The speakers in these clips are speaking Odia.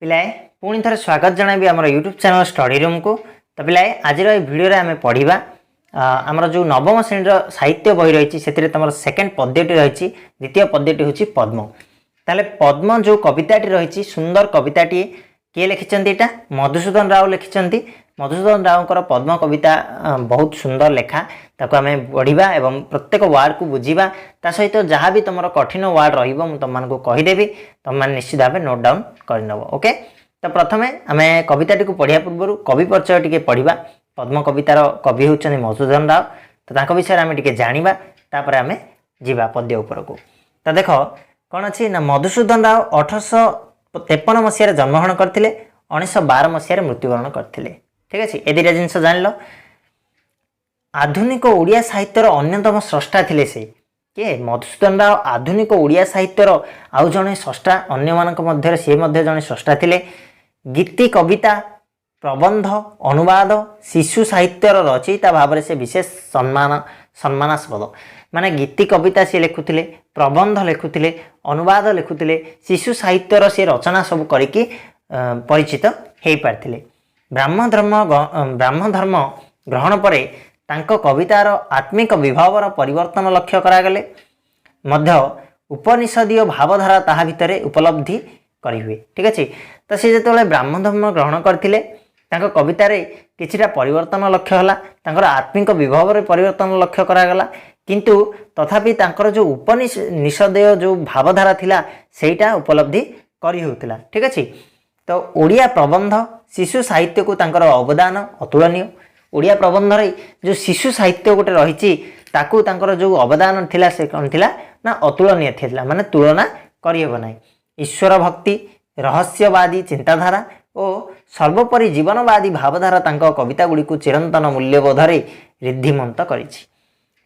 ପିଲାଏ, ପୁଣି ଥରେ ସ୍ୱାଗତ ଜଣାଇବି ଆମର ୟୁଟ୍ୟୁବ୍ ଚ୍ୟାନେଲ୍ ଷ୍ଟଡି ରୁମ୍କୁ। ତ ପିଲାଏ, ଆଜିର ଏହି ଭିଡ଼ିଓରେ ଆମେ ପଢ଼ିବା ଆମର ଯେଉଁ ନବମ ଶ୍ରେଣୀର ସାହିତ୍ୟ ବହି ରହିଛି, ସେଥିରେ ତୁମର ସେକେଣ୍ଡ ପଦ୍ୟଟି ରହିଛି। ଦ୍ୱିତୀୟ ପଦ୍ୟଟି ହେଉଛି ପଦ୍ମ। ତାହେଲେ ପଦ୍ମ ଯେଉଁ କବିତାଟି ରହିଛି, ସୁନ୍ଦର କବିତାଟିଏ। କିଏ ଲେଖିଛନ୍ତି ଏଇଟା? ମଧୁସୂଦନ ରାଓ ଲେଖିଛନ୍ତି। ମଧୁସୂଦନ ରାଓଙ୍କର ପଦ୍ମ କବିତା ବହୁତ ସୁନ୍ଦର ଲେଖା। ତାକୁ ଆମେ ପଢ଼ିବା ଏବଂ ପ୍ରତ୍ୟେକ ୱାର୍ଡ଼କୁ ବୁଝିବା। ତା ସହିତ ଯାହା ବି ତୁମର କଠିନ ୱାର୍ଡ଼ ରହିବ, ମୁଁ ତୁମମାନଙ୍କୁ କହିଦେବି। ତୁମମାନେ ନିଶ୍ଚିତ ଭାବେ ନୋଟ୍ ଡାଉନ୍ କରିନେବ। ଓକେ, ତ ପ୍ରଥମେ ଆମେ କବିତାଟିକୁ ପଢ଼ିବା ପୂର୍ବରୁ କବି ପରିଚୟ ଟିକେ ପଢ଼ିବା। ପଦ୍ମ କବିତାର କବି ହେଉଛନ୍ତି ମଧୁସୂଦନ ରାଓ। ତ ତାଙ୍କ ବିଷୟରେ ଆମେ ଟିକେ ଜାଣିବା, ତାପରେ ଆମେ ଯିବା ପଦ୍ୟ ଉପରକୁ। ତ ଦେଖ, କ'ଣ ଅଛି ନା, ମଧୁସୂଦନ ରାଓ 1853 ମସିହାରେ ଜନ୍ମଗ୍ରହଣ କରିଥିଲେ, 1912 ମସିହାରେ ମୃତ୍ୟୁବରଣ କରିଥିଲେ। ଠିକ୍ ଅଛି, ଏ ଦୁଇଟା ଜିନିଷ ଜାଣିଲ। ଆଧୁନିକ ଓଡ଼ିଆ ସାହିତ୍ୟର ଅନ୍ୟତମ ସ୍ରଷ୍ଟା ଥିଲେ ସେ। କିଏ? ମଧୁସୂଦନ ରାଓ ଆଧୁନିକ ଓଡ଼ିଆ ସାହିତ୍ୟର ଆଉ ଜଣେ ସ୍ରଷ୍ଟା। ଅନ୍ୟମାନଙ୍କ ମଧ୍ୟରେ ସିଏ ମଧ୍ୟ ଜଣେ ସ୍ରଷ୍ଟା ଥିଲେ। ଗୀତି କବିତା, ପ୍ରବନ୍ଧ, ଅନୁବାଦ, ଶିଶୁ ସାହିତ୍ୟର ରଚୟିତା ଭାବରେ ସେ ବିଶେଷ ସମ୍ମାନାସ୍ପଦ। ମାନେ ଗୀତି କବିତା ସିଏ ଲେଖୁଥିଲେ, ପ୍ରବନ୍ଧ ଲେଖୁଥିଲେ, ଅନୁବାଦ ଲେଖୁଥିଲେ, ଶିଶୁ ସାହିତ୍ୟର ସିଏ ରଚନା ସବୁ କରିକି ପରିଚିତ ହେଇପାରିଥିଲେ। ବ୍ରାହ୍ମ ଧର୍ମ ଗ୍ରହଣ ପରେ ତାଙ୍କ କବିତାର ଆତ୍ମିକ ବିଭବର ପରିବର୍ତ୍ତନ ଲକ୍ଷ୍ୟ କରାଗଲେ ମଧ୍ୟ ଉପନିଷଦୀୟ ଭାବଧାରା ତାହା ଭିତରେ ଉପଲବ୍ଧି କରିହୁଏ। ଠିକ୍ ଅଛି, ତ ସେ ଯେତେବେଳେ ବ୍ରାହ୍ମ ଧର୍ମ ଗ୍ରହଣ କରିଥିଲେ, ତାଙ୍କ କବିତାରେ କିଛିଟା ପରିବର୍ତ୍ତନ ଲକ୍ଷ୍ୟ ହେଲା, ତାଙ୍କର ଆତ୍ମିକ ବିଭବରେ ପରିବର୍ତ୍ତନ ଲକ୍ଷ୍ୟ କରାଗଲା। କିନ୍ତୁ ତଥାପି ତାଙ୍କର ଯେଉଁ ଉପନିଷଦୀୟ ଯେଉଁ ଭାବଧାରା ଥିଲା, ସେଇଟା ଉପଲବ୍ଧି କରି ହେଉଥିଲା। ଠିକ୍ ଅଛି, ତ ଓଡ଼ିଆ ପ୍ରବନ୍ଧ, ଶିଶୁ ସାହିତ୍ୟକୁ ତାଙ୍କର ଅବଦାନ ଅତୁଳନୀୟ। ଓଡ଼ିଆ ପ୍ରବନ୍ଧରେ ଯେଉଁ ଶିଶୁ ସାହିତ୍ୟ ଗୋଟେ ରହିଛି, ତାକୁ ତାଙ୍କର ଯେଉଁ ଅବଦାନ ଥିଲା, ସେ କ'ଣ ଥିଲା ନା ଅତୁଳନୀୟ ଥିଲା, ମାନେ ତୁଳନା କରିହେବ ନାହିଁ। ଈଶ୍ୱର ଭକ୍ତି, ରହସ୍ୟବାଦୀ ଚିନ୍ତାଧାରା ଓ ସର୍ବୋପରି ଜୀବନବାଦୀ ଭାବଧାରା ତାଙ୍କ କବିତା ଗୁଡ଼ିକୁ ଚିରନ୍ତନ ମୂଲ୍ୟବୋଧରେ ଋଦ୍ଧିମନ୍ତ କରିଛି।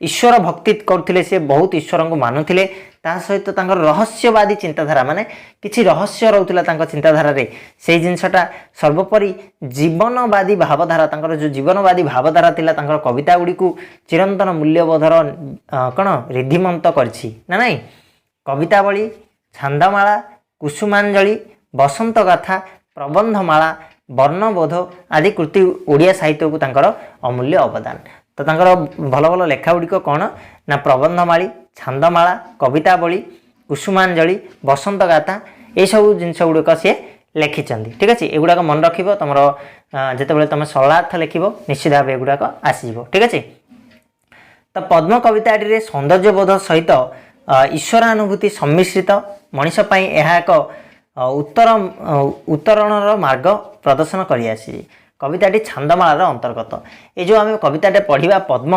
ଈଶ୍ୱର ଭକ୍ତି କରୁଥିଲେ ସେ, ବହୁତ ଈଶ୍ୱରଙ୍କୁ ମାନୁଥିଲେ। ତା ସହିତ ତାଙ୍କର ରହସ୍ୟବାଦୀ ଚିନ୍ତାଧାରା, ମାନେ କିଛି ରହସ୍ୟ ରହୁଥିଲା ତାଙ୍କ ଚିନ୍ତାଧାରାରେ, ସେଇ ଜିନିଷଟା। ସର୍ବୋପରି ଜୀବନବାଦୀ ଭାବଧାରା, ତାଙ୍କର ଯେଉଁ ଜୀବନବାଦୀ ଭାବଧାରା ଥିଲା, ତାଙ୍କର କବିତା ଗୁଡ଼ିକୁ ଚିରନ୍ତନ ମୂଲ୍ୟବୋଧର କ'ଣ ଋଦ୍ଧିମନ୍ତ କରିଛି ନା ନାଇଁ? କବିତାବଳୀ, ଛାନ୍ଦମାଳା, କୁସୁମାଞ୍ଜଳି, ବସନ୍ତ ଗାଥା, ପ୍ରବନ୍ଧମାଳା, ବର୍ଣ୍ଣବୋଧ ଆଦି କୃତି ଓଡ଼ିଆ ସାହିତ୍ୟକୁ ତାଙ୍କର ଅମୂଲ୍ୟ ଅବଦାନ। ତ ତାଙ୍କର ଭଲ ଭଲ ଲେଖା ଗୁଡ଼ିକ କ'ଣ ନା ପ୍ରବନ୍ଧମାଳୀ, ଛାନ୍ଦମାଳା, କବିତାବଳୀ, କୁସୁମାଞ୍ଜଳି, ବସନ୍ତ ଗାଥା, ଏଇସବୁ ଜିନିଷ ଗୁଡ଼ିକ ସିଏ ଲେଖିଛନ୍ତି। ଠିକ୍ ଅଛି, ଏଗୁଡ଼ାକ ମନେ ରଖିବ। ତୁମର ଯେତେବେଳେ ତୁମେ ସରଳାର୍ଥ ଲେଖିବ, ନିଶ୍ଚିତ ଭାବେ ଏଗୁଡ଼ାକ ଆସିଯିବ। ଠିକ୍ ଅଛି, ତ ପଦ୍ମ କବିତାଟିରେ ସୌନ୍ଦର୍ଯ୍ୟବୋଧ ସହିତ ଈଶ୍ୱରାନୁଭୂତି ସମ୍ମିଶ୍ରିତ। ମଣିଷ ପାଇଁ ଏହା ଏକ ଉତ୍ତରଣର ମାର୍ଗ ପ୍ରଦର୍ଶନ କରିଆସିଛି। କବିତାଟି ଛାନ୍ଦମାଳାର ଅନ୍ତର୍ଗତ। ଏ ଯେଉଁ ଆମେ କବିତାଟା ପଢ଼ିବା ପଦ୍ମ,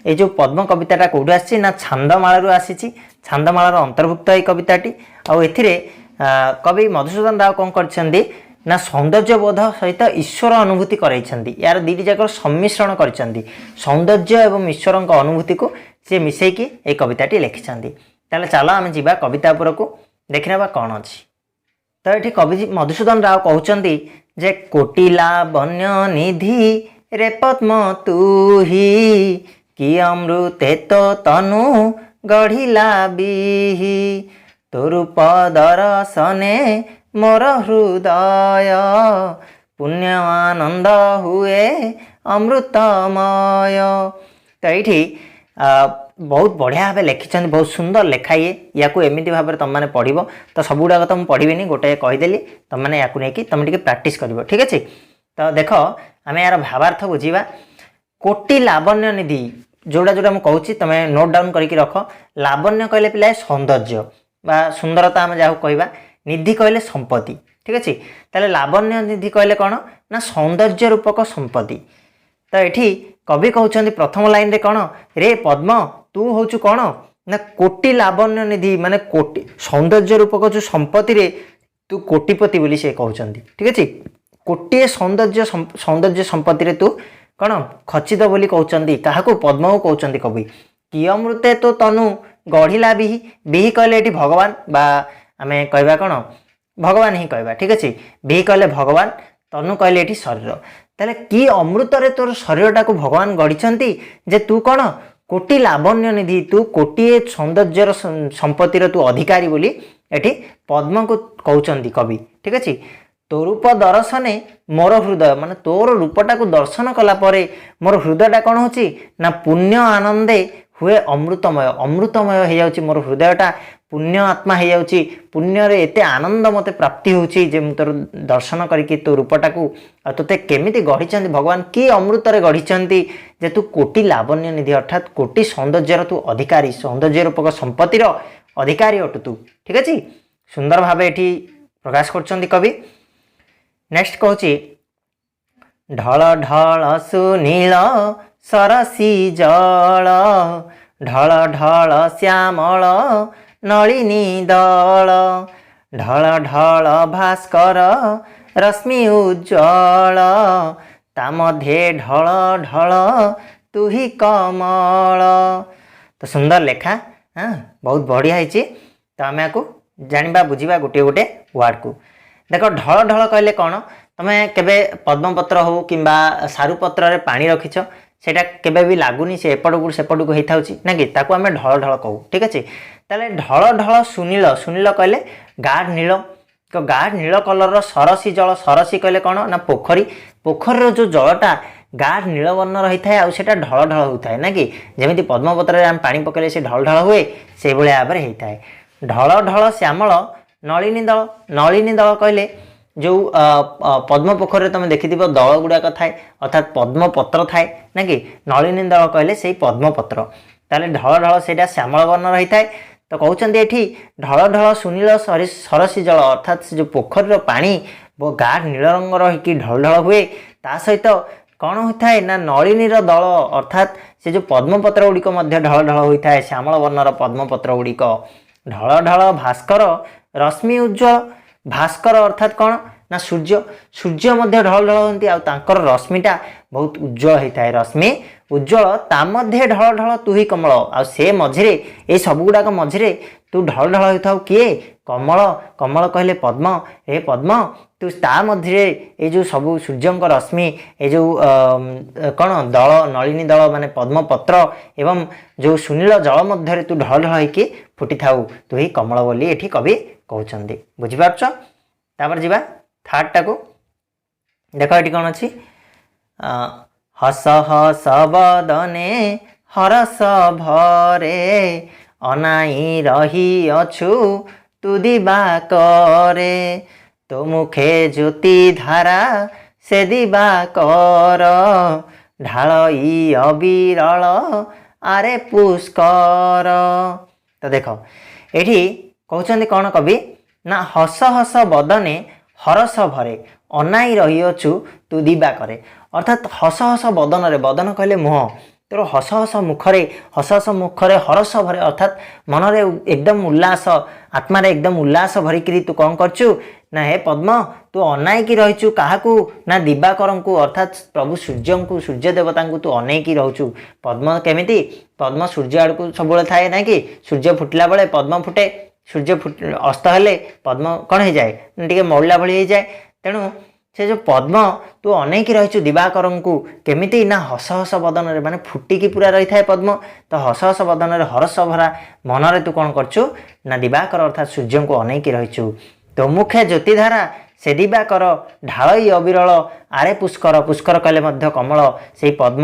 ଏ ଯେଉଁ ପଦ୍ମ କବିତାଟା କେଉଁଠୁ ଆସିଛି ନା ଛାନ୍ଦମାଳାରୁ ଆସିଛି। ଛାନ୍ଦମାଳାର ଅନ୍ତର୍ଭୁକ୍ତ ଏଇ କବିତାଟି। ଆଉ ଏଥିରେ କବି ମଧୁସୂଦନ ରାଓ କ'ଣ କରିଛନ୍ତି ନା ସୌନ୍ଦର୍ଯ୍ୟବୋଧ ସହିତ ଈଶ୍ୱର ଅନୁଭୂତି କରାଇଛନ୍ତି। ଏହାର ଦୁଇଟି ଯାକର ସମ୍ମିଶ୍ରଣ କରିଛନ୍ତି। ସୌନ୍ଦର୍ଯ୍ୟ ଏବଂ ଈଶ୍ୱରଙ୍କ ଅନୁଭୂତିକୁ ସେ ମିଶେଇକି ଏଇ କବିତାଟି ଲେଖିଛନ୍ତି। ତାହେଲେ ଚାଲ, ଆମେ ଯିବା କବିତା ଉପରକୁ, ଦେଖିନେବା କ'ଣ ଅଛି। ତ ଏଠି କବି ମଧୁସୂଦନ ରାଓ କହୁଛନ୍ତି ଯେ, କୋଟି ଲାବଣ୍ୟ ନିଧି ରେ ପଦ୍ମ ତୁହି, କି ଅମୃତେ ତୋ ତନୁ ଗଢ଼ିଲା ବିହି। ତୋ ରୂପ ଦରଶନେ ମୋର ହୃଦୟ ପୁଣ୍ୟ ଆନନ୍ଦ ହୁଏ ଅମୃତମୟ। ତ ଏଇଠି ବହୁତ ବଢ଼ିଆ ଭାବେ ଲେଖିଛନ୍ତି, ବହୁତ ସୁନ୍ଦର ଲେଖା ଇଏ। ୟାକୁ ଏମିତି ଭାବରେ ତୁମମାନେ ପଢ଼ିବ। ତ ସବୁଗୁଡ଼ାକ ତ ମୁଁ ପଢ଼ିବିନି, ଗୋଟେ କହିଦେଲି। ତୁମମାନେ ୟାକୁ ନେଇକି ତୁମେ ଟିକେ ପ୍ରାକ୍ଟିସ୍ କରିବ। ଠିକ୍ ଅଛି, ତ ଦେଖ, ଆମେ ଏହାର ଭାବାର୍ଥ ବୁଝିବା। କୋଟି ଲାବଣ୍ୟ ନିଧି, ଯୋଉଟା ଯୋଉଟା ମୁଁ କହୁଛି, ତୁମେ ନୋଟ୍ ଡାଉନ୍ କରିକି ରଖ। ଲାବଣ୍ୟ କହିଲେ ପିଲାଏ ସୌନ୍ଦର୍ଯ୍ୟ ବା ସୁନ୍ଦରତା ଆମେ ଯାହାକୁ କହିବା। ନିଧି କହିଲେ ସମ୍ପତ୍ତି। ଠିକ୍ ଅଛି, ତାହେଲେ ଲାବଣ୍ୟ ନିଧି କହିଲେ କ'ଣ ନା ସୌନ୍ଦର୍ଯ୍ୟ ରୂପକ ସମ୍ପତ୍ତି। ତ ଏଠି କବି କହୁଛନ୍ତି ପ୍ରଥମ ଲାଇନରେ କ'ଣ? ରେ ପଦ୍ମ, ତୁ ହଉଛୁ କ'ଣ ନା କୋଟି ଲାବଣ୍ୟ ନିଧି, ମାନେ କୋଟି ସୌନ୍ଦର୍ଯ୍ୟ ରୂପକ ଯେଉଁ ସମ୍ପତ୍ତିରେ ତୁ କୋଟିପତି ବୋଲି ସେ କହୁଛନ୍ତି। ଠିକ୍ ଅଛି, କୋଟିଏ ସୌନ୍ଦର୍ଯ୍ୟ ସମ୍ପତ୍ତିରେ ତୁ କ'ଣ ଖଚିତ ବୋଲି କହୁଛନ୍ତି। କାହାକୁ? ପଦ୍ମକୁ କହୁଛନ୍ତି କବି। କି ଅମୃତେ ତୋ ତନୁ ଗଢ଼ିଲା ବିହି। ବିହି କହିଲେ ଏଠି ଭଗବାନ ବା ଆମେ କହିବା କ'ଣ, ଭଗବାନ ହିଁ କହିବା। ଠିକ୍ ଅଛି, ବିହି କହିଲେ ଭଗବାନ, ତନୁ କହିଲେ ଏଠି ଶରୀର। ତାହେଲେ କି ଅମୃତରେ ତୋର ଶରୀରଟାକୁ ଭଗବାନ ଗଢ଼ିଛନ୍ତି ଯେ ତୁ କ'ଣ କୋଟି ଲାବଣ୍ୟ ନିଧି, ତୁ କୋଟିଏ ସୌନ୍ଦର୍ଯ୍ୟର ସମ୍ପତ୍ତିର ତୁ ଅଧିକାରୀ ବୋଲି ଏଠି ପଦ୍ମକୁ କହୁଛନ୍ତି କବି। ଠିକ୍ ଅଛି। ତୋ ରୂପ ଦର୍ଶନେ ମୋର ହୃଦୟ, ମାନେ ତୋର ରୂପଟାକୁ ଦର୍ଶନ କଲା ପରେ ମୋର ହୃଦୟଟା କ'ଣ ହେଉଛି ନା ପୁଣ୍ୟ ଆନନ୍ଦେ ହୁଏ ଅମୃତମୟ। ଅମୃତମୟ ହେଇଯାଉଛି ମୋର ହୃଦୟଟା, ପୁଣ୍ୟ ଆତ୍ମା ହେଇଯାଉଛି। ପୁଣ୍ୟରେ ଏତେ ଆନନ୍ଦ ମୋତେ ପ୍ରାପ୍ତି ହେଉଛି ଯେ ମୁଁ ତୋର ଦର୍ଶନ କରିକି ତୋ ରୂପଟାକୁ, ଆଉ ତୋତେ କେମିତି ଗଢ଼ିଛନ୍ତି ଭଗବାନ, କି ଅମୃତରେ ଗଢ଼ିଛନ୍ତି ଯେ ତୁ କୋଟି ଲାବଣ୍ୟ ନିଧି, ଅର୍ଥାତ୍ କୋଟି ସୌନ୍ଦର୍ଯ୍ୟର ତୁ ଅଧିକାରୀ, ସୌନ୍ଦର୍ଯ୍ୟ ରୂପକ ସମ୍ପତ୍ତିର ଅଧିକାରୀ ଅଟୁ ତୁ। ଠିକ୍ ଅଛି, ସୁନ୍ଦର ଭାବେ ଏଠି ପ୍ରକାଶ କରୁଛନ୍ତି କବି। ନେକ୍ସଟ କହୁଛି, ଢଳ ଢଳ ସୁନୀଳ ସରସୀ ଜଳ, ଢଳ ଢଳ ଶ୍ୟାମଳ ନଳିନୀ ଦଳ, ଢଳ ଢଳ ଭାସ୍କର ରଶ୍ମି ଉଜ୍ଜ୍ୱଳ, ତା ମଧ୍ୟେ ଢଳ ଢଳ ତୁହି କମଳ। ତ ସୁନ୍ଦର ଲେଖା, ହଁ, ବହୁତ ବଢ଼ିଆ ହେଇଛି। ତ ଆମେ ଆକୁ ଜାଣିବା ବୁଝିବା ଗୋଟିଏ ଗୋଟେ ୱାର୍ଡ଼କୁ। ଦେଖ, ଢଳ ଢଳ କହିଲେ କ'ଣ? ତମେ କେବେ ପଦ୍ମପତ୍ର ହଉ କିମ୍ବା ସାରୁପତ୍ରରେ ପାଣି ରଖିଛ? ସେଇଟା କେବେ ବି ଲାଗୁନି, ସେ ଏପଟକୁ ସେପଟକୁ ହେଇଥାଉଛି ନା କି? ତାକୁ ଆମେ ଢଳ ଢଳ କହୁ। ଠିକ୍ ଅଛି, ତାହେଲେ ଢଳ ଢଳ ସୁନୀଳ, ସୁନୀଳ କହିଲେ ଗାଢ଼ ନୀଳ। ତ ଗାଢ଼ ନୀଳ କଲର୍ର ସରସୀ ଜଳ, ସରସୀ କହିଲେ କ'ଣ ନା ପୋଖରୀ। ପୋଖରୀର ଯେଉଁ ଜଳଟା ଗାଢ଼ ନୀଳ ବର୍ଣ୍ଣର ହେଇଥାଏ ଆଉ ସେଇଟା ଢଳ ଢଳ ହେଉଥାଏ ନା କି? ଯେମିତି ପଦ୍ମପତ୍ରରେ ଆମେ ପାଣି ପକାଇଲେ ସେ ଢଳ ଢଳ ହୁଏ, ସେଇଭଳିଆ ଭାବରେ ହେଇଥାଏ। ଢଳ ଢଳ ଶ୍ୟାମଳ ନଳିନୀ ଦଳ, ନଳିନୀ ଦଳ କହିଲେ ଯେଉଁ ପଦ୍ମ ପୋଖରୀରେ ତୁମେ ଦେଖିଥିବ ଦଳ ଗୁଡ଼ାକ ଥାଏ, ଅର୍ଥାତ୍ ପଦ୍ମପତ୍ର ଥାଏ ନା କି? ନଳିନୀ ଦଳ କହିଲେ ସେଇ ପଦ୍ମପତ୍ର। ତାହେଲେ ଢଳ ଢଳ ସେଇଟା ଶ୍ୟାମଳ ବର୍ଣ୍ଣର ହେଇଥାଏ। ତ କହୁଛନ୍ତି ଏଠି ଢଳ ଢଳ ସୁନୀଳ ସରସୀ ଜଳ, ଅର୍ଥାତ୍ ସେ ଯେଉଁ ପୋଖରୀର ପାଣି ଗାଢ଼ ନୀଳ ରଙ୍ଗର ହେଇକି ଢଳ ଢଳ ହୁଏ। ତା ସହିତ କ'ଣ ହୋଇଥାଏ ନା ନଳିନୀର ଦଳ, ଅର୍ଥାତ୍ ସେ ଯେଉଁ ପଦ୍ମପତ୍ର ଗୁଡ଼ିକ ମଧ୍ୟ ଢଳ ଢଳ ହୋଇଥାଏ, ଶ୍ୟାମଳ ବର୍ଣ୍ଣର ପଦ୍ମପତ୍ର ଗୁଡ଼ିକ। ଢଳ ଢଳ ଭାସ୍କର ରଶ୍ମି ଉଜ୍ଜ୍ୱଳ, ଭାସ୍କର ଅର୍ଥାତ୍ କ'ଣ ନା ସୂର୍ଯ୍ୟ। ସୂର୍ଯ୍ୟ ମଧ୍ୟ ଢଳ ଢଳ ହୁଅନ୍ତି ଆଉ ତାଙ୍କର ରଶ୍ମିଟା ବହୁତ ଉଜ୍ଜ୍ୱଳ ହେଇଥାଏ, ରଶ୍ମି ଉଜ୍ଜ୍ୱଳ। ତା ମଧ୍ୟେ ଢଳ ଢଳ ତୁହି କମଳ, ଆଉ ସେ ମଝିରେ, ଏଇ ସବୁ ଗୁଡ଼ାକ ମଝିରେ ତୁ ଢଳ ଢଳ ହେଉଥାଉ। କିଏ? କମଳ। କମଳ କହିଲେ ପଦ୍ମ। ହେ ପଦ୍ମ, ତୁ ତା ମଧ୍ୟରେ ଏଇ ଯେଉଁ ସବୁ ସୂର୍ଯ୍ୟଙ୍କ ରଶ୍ମି, ଏ ଯେଉଁ କ'ଣ ଦଳ, ନଳିନୀ ଦଳ ମାନେ ପଦ୍ମପତ୍ର ଏବଂ ଯେଉଁ ସୁନୀଳ ଜଳ ମଧ୍ୟରେ ତୁ ଢଳ ଢଳ ହେଇକି ଫୁଟିଥାଉ ତୁ ହିଁ କମଳ ବୋଲି ଏଠି କବି କହୁଛନ୍ତି। ବୁଝିପାରୁଛ? ତାପରେ ଯିବା ଥାର୍ଡ଼ଟାକୁ। ଦେଖ, ଏଠି କ'ଣ ଅଛି? ହସ ହସ ବଦନେ ହରସ ଭରେ ଅନାଇ ରହିଅଛୁ ତୁ ଦିବାକରେ, ତୋ ମୁଖେ ଜ୍ୟୋତି ଧାରା ସେ ଦିବାକର ଢାଳଇ ଅବିରଳ ଆରେ ପୁଷ୍କର। ତ ଦେଖ, ଏଠି କହୁଛନ୍ତି କ'ଣ କବି ନା ହସ ହସ ବଦନେ ହରସ ଭରେ ଅନାଇ ରହିଅଛୁ ତୁ ଦିବାକରେ, ଅର୍ଥାତ୍ ହସ ହସ ବଦନରେ, ବଦନ କହିଲେ ମୁହଁ, ତୋର ହସ ହସ ମୁଖରେ, ହସ ହସ ମୁଖରେ ହରସ ଭରେ, ଅର୍ଥାତ୍ ମନରେ ଏକଦମ ଉଲ୍ଲାସ, ଆତ୍ମାରେ ଏକଦମ ଉଲ୍ଲାସ ଭରିକିରି ତୁ କ'ଣ କରୁଛୁ ନା ହେ ପଦ୍ମ, ତୁ ଅନାଇକି ରହିଛୁ କାହାକୁ ନା ଦିବାକରଙ୍କୁ, ଅର୍ଥାତ୍ ପ୍ରଭୁ ସୂର୍ଯ୍ୟଙ୍କୁ, ସୂର୍ଯ୍ୟ ଦେବତାଙ୍କୁ ତୁ ଅନେଇକି ରହୁଛୁ। ପଦ୍ମ କେମିତି? ପଦ୍ମ ସୂର୍ଯ୍ୟ ଆଡ଼କୁ ସବୁବେଳେ ଥାଏ ନାଇଁ କି? ସୂର୍ଯ୍ୟ ଫୁଟିଲା ବେଳେ ପଦ୍ମ ଫୁଟେ, ସୂର୍ଯ୍ୟ ଅସ୍ତ ହେଲେ ପଦ୍ମ କ'ଣ ହେଇଯାଏ? ଟିକେ ମଉଳିଲା ଭଳି ହେଇଯାଏ। ତେଣୁ ସେ ଯେଉଁ ପଦ୍ମ, ତୁ ଅନେଇକି ରହିଛୁ ଦିବାକରଙ୍କୁ କେମିତି ନା ହସ ହସ ବଦନରେ, ମାନେ ଫୁଟିକି ପୁରା ରହିଥାଏ ପଦ୍ମ। ତ ହସ ହସ ବଦନରେ ହରସ ଭରା ମନରେ ତୁ କ'ଣ କରୁଛୁ ନା ଦିବାକର ଅର୍ଥାତ୍ ସୂର୍ଯ୍ୟଙ୍କୁ ଅନେଇକି ରହିଛୁ। ତୋ ମୁଖେ ଜ୍ୟୋତିଧାରା ସେ ଦିବାକର ଢାଳଇ ଅବିରଳ ଆରେ ପୁଷ୍କର, ପୁଷ୍କର କହିଲେ ମଧ୍ୟ କମଳ, ସେଇ ପଦ୍ମ।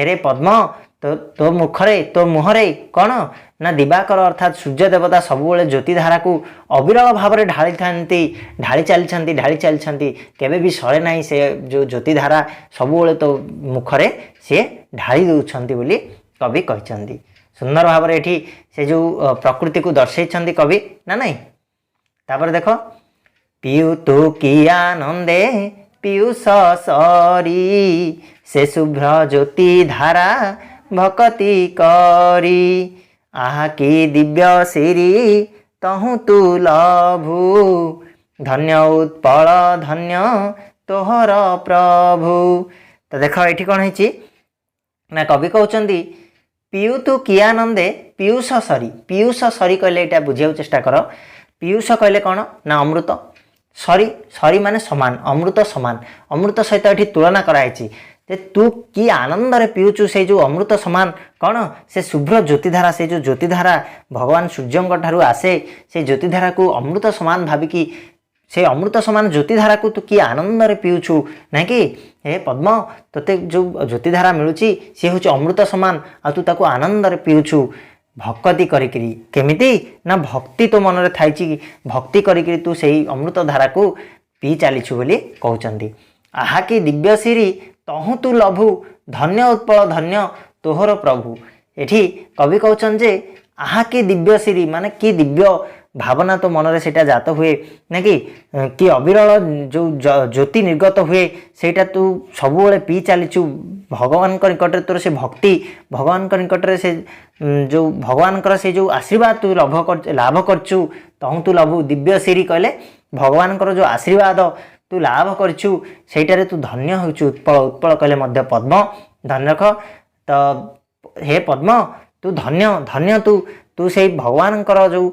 ଏରେ ପଦ୍ମ, ତୋ ତୋ ମୁଖରେ, ତୋ ମୁହଁରେ କ'ଣ ନା ଦିବାକର ଅର୍ଥାତ୍ ସୂର୍ଯ୍ୟ ଦେବତା ସବୁବେଳେ ଜ୍ୟୋତିଧାରାକୁ ଅବିରଳ ଭାବରେ ଢାଳିଥାନ୍ତି, ଢାଳି ଚାଲିଛନ୍ତି, ଢାଳି ଚାଲିଛନ୍ତି, କେବେ ବି ସରେ ନାହିଁ। ସେ ଯେଉଁ ଜ୍ୟୋତିଧାରା ସବୁବେଳେ ତୋ ମୁଖରେ ସିଏ ଢାଳି ଦେଉଛନ୍ତି ବୋଲି କବି କହିଛନ୍ତି। ସୁନ୍ଦର ଭାବରେ ଏଠି ସେ ଯେଉଁ ପ୍ରକୃତିକୁ ଦର୍ଶେଇଛନ୍ତି କବି ନା ନାହିଁ? ତାପରେ ଦେଖ, ପିଉ ତୁ କି ଆନନ୍ଦେ ପୀୟୁଷ ସରି ସେ ଶୁଭ୍ର ଜ୍ୟୋତି ଧାରା ଭକତି କରି, ଆହା କି ଦିବ୍ୟ ଶିରୀ ତହୁଁ ତୁ ଲଭୁ, ଧନ୍ୟ ଉତ୍ପଳ ଧନ୍ୟ ତୋହର ପ୍ରଭୁ। ତ ଦେଖ, ଏଠି କ'ଣ ହେଇଛି ନା କବି କହୁଛନ୍ତି, ପିଉ ତୁ କି ଆନନ୍ଦେ ପୀୟୁଷ ସରି। ପୀୟୁଷ ସରି କହିଲେ ଏଇଟା ବୁଝିବାକୁ ଚେଷ୍ଟା କର। ପୀୟୁଷ କହିଲେ କ'ଣ ନା ଅମୃତ। ସରି, ସରି ମାନେ ସମାନ, ଅମୃତ ସମାନ। ଅମୃତ ସହିତ ଏଠି ତୁଳନା କରାହେଇଛି ଯେ ତୁ କି ଆନନ୍ଦରେ ପିଉଛୁ ସେଇ ଯେଉଁ ଅମୃତ ସମାନ କ'ଣ ସେ ଶୁଭ୍ର ଜ୍ୟୋତିଧାରା। ସେ ଯେଉଁ ଜ୍ୟୋତିଧାରା ଭଗବାନ ସୂର୍ଯ୍ୟଙ୍କ ଠାରୁ ଆସେ, ସେ ଜ୍ୟୋତିଧାରାକୁ ଅମୃତ ସମାନ ଭାବିକି ସେ ଅମୃତ ସମାନ ଜ୍ୟୋତିଧାରାକୁ ତୁ କି ଆନନ୍ଦରେ ପିଉଛୁ, ନାଇଁ କି? ହେ ପଦ୍ମ, ତୋତେ ଯେଉଁ ଜ୍ୟୋତିଧାରା ମିଳୁଛି ସିଏ ହେଉଛି ଅମୃତ ସମାନ, ଆଉ ତୁ ତାକୁ ଆନନ୍ଦରେ ପିଉଛୁ ଭକ୍ତି କରିକିରି। କେମିତି ନା ଭକ୍ତି ତୋ ମନରେ ଥାଇଛି, ଭକ୍ତି କରିକିରି ତୁ ସେଇ ଅମୃତ ଧାରାକୁ ପିଇ ଚାଲିଛୁ ବୋଲି କହୁଛନ୍ତି। ଆହା କି ଦିବ୍ୟ ଶିରୀ ତହୁଁ ତୁ ଲଭୁ, ଧନ୍ୟ ଉତ୍ପଳ ଧନ୍ୟ ତୋହର ପ୍ରଭୁ। ଏଠି କବି କହୁଛନ୍ତି ଯେ ଆହା କି ଦିବ୍ୟ ଶିରୀ, ମାନେ କି ଦିବ୍ୟ ଭାବନା ତୋ ମନରେ ସେଇଟା ଜାତ ହୁଏ, ନାକି? କି ଅବିରଳ ଯେଉଁ ଜ୍ୟୋତି ନିର୍ଗତ ହୁଏ, ସେଇଟା ତୁ ସବୁବେଳେ ପିଇ ଚାଲିଛୁ। ଭଗବାନଙ୍କ ନିକଟରେ ତୋର ସେ ଭକ୍ତି, ଭଗବାନଙ୍କ ନିକଟରେ ସେ ଯେଉଁ ଭଗବାନଙ୍କର ସେ ଯେଉଁ ଆଶୀର୍ବାଦ ତୁ ଲାଭ କରିଛୁ। ତହୁଁ ତୁ ଲଭୁ ଦିବ୍ୟ ଶିରୀ କହିଲେ ଭଗବାନଙ୍କର ଯେଉଁ ଆଶୀର୍ବାଦ ତୁ ଲାଭ କରିଛୁ, ସେଇଟାରେ ତୁ ଧନ୍ୟ ହେଉଛୁ। ଉତ୍ପଳ, ଉତ୍ପଳ କହିଲେ ମଧ୍ୟ ପଦ୍ମ। ଧନ୍ୟ ରଖ ତ, ହେ ପଦ୍ମ, ତୁ ଧନ୍ୟ, ଧନ୍ୟ ତୁ। ତୁ ସେଇ ଭଗବାନଙ୍କର ଯେଉଁ